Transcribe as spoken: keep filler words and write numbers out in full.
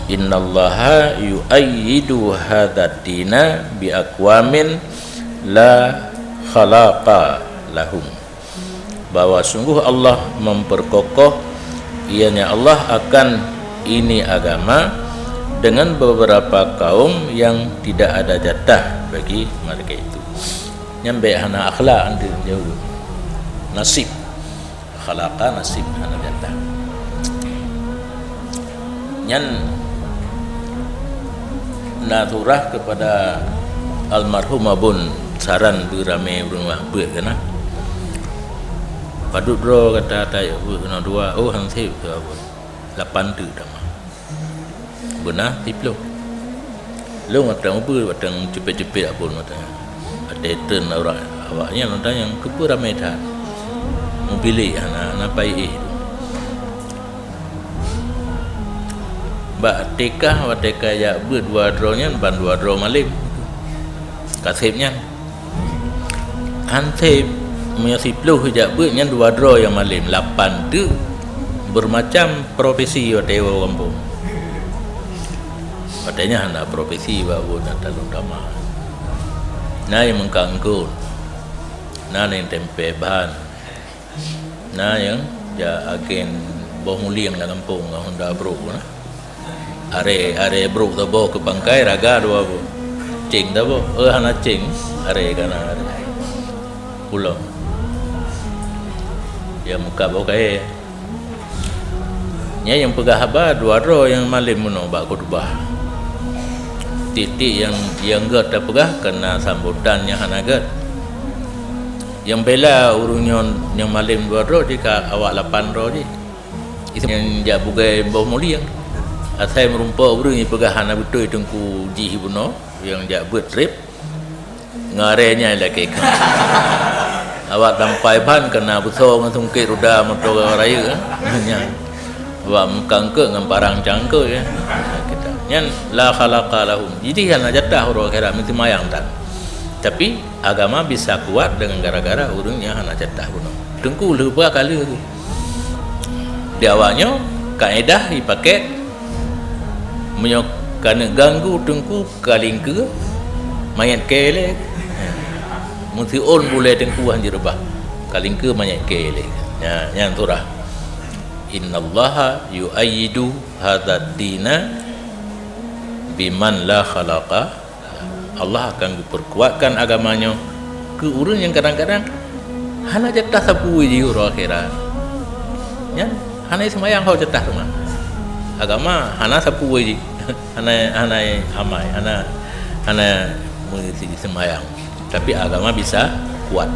"Innallaha yu'ayyidu hadzad dina bi aqwamin la khalaqa lahum." Bahwa sungguh Allah memperkokoh, ianya Allah akan ini agama dengan beberapa kaum yang tidak ada jatah bagi mereka itu. Nyan bèk hana akhlak, anteuk jauh. Nasib. Khalaqa, nasib, hana jatah. Nyan na surah kepada almarhum Abon Saran beuramé ureueng wah beuet keunan. Padub droe gata tajak beuet keunoe dua, oh, han sép keu Abon. Lapan teuk tamah. Beuna siploh. Lôn watèe mupeue, watèe ceupet-ceupet Abon watèe nyan. Watèe treun awak, awak nyan watèe nyan keupeue ramé that. Mubilék hana, hana paih éh. Bak T K, watèe ka jak beuet dua droe nyan, ban dua droe malém. Ka sép nyan. Han sép, meunyoe siploh jak beuet nyan dua droe nyang malém, lapan teuk, bermacam profesi watèe woe gampông. Watèe nyan hana profesi bak buet nyang terutama. Na nyang meungkangkot, na nyang tempé ban, na nyang jak agen boh mulieng lam gampông ngon honda brok na. Aré, aré brok saboh keu pangkai, raga dua boh. Céng saboh, eh, hana céng, aré ka na aré. Pulang. Dia muka boh kayèe. Nyan nyang peugah haba dua droe nyang malém bunoe bak khutbah. Tiep-tiep nyang, nyang gèt tapeugah keu na sambotan nyang hana gèt. Nyang bela ureueng nyoe nyang malém dua droe jih ka awak lapan droe jih. Nyang jak bugay boh mulieng. Asai meurumpok ureueng jipeugah hana beutôi teungku jih bunoe nyang jak beuet trép. Ngon aré nyan lakèe kheun. Awak tampai ban keu na beusoe ngon sungkét ruda moto rayeuk, eh. Nyan. Awak meukangkot ngon parang cangkot, eh. Kita. Nyan la khalaqa lahum. Jadi hana jatah uroe akhirat meuseumayang tan. Tapi agama bisa kuat dengan gara-gara ureueng nyang hana jatah bunoe. Teungku lheueh ba ka lheueh. Di awak nyoe kaedah jipakèk meunyoe ka neuk ganggu teungku Ka lingkeue manyét kèe lé. Meusiôn bulèe teungku han jireubah. Ka lingkeue manyét kèe lé. Nya, nyan surah. Innallaha yu'ayyidu hadzad dina biman la khalaqa. Allah akan geupeurkuatkan agama nyoe keu ureueng nyang kadang-kadang hana jatah sapeue jih uroe akhirat. Nyan hana seumayang ho jatah teuma. Agama hana sapeue jih. Hana, hana amai, hana, hana meuseumbayang, tapi agama bisa kuat.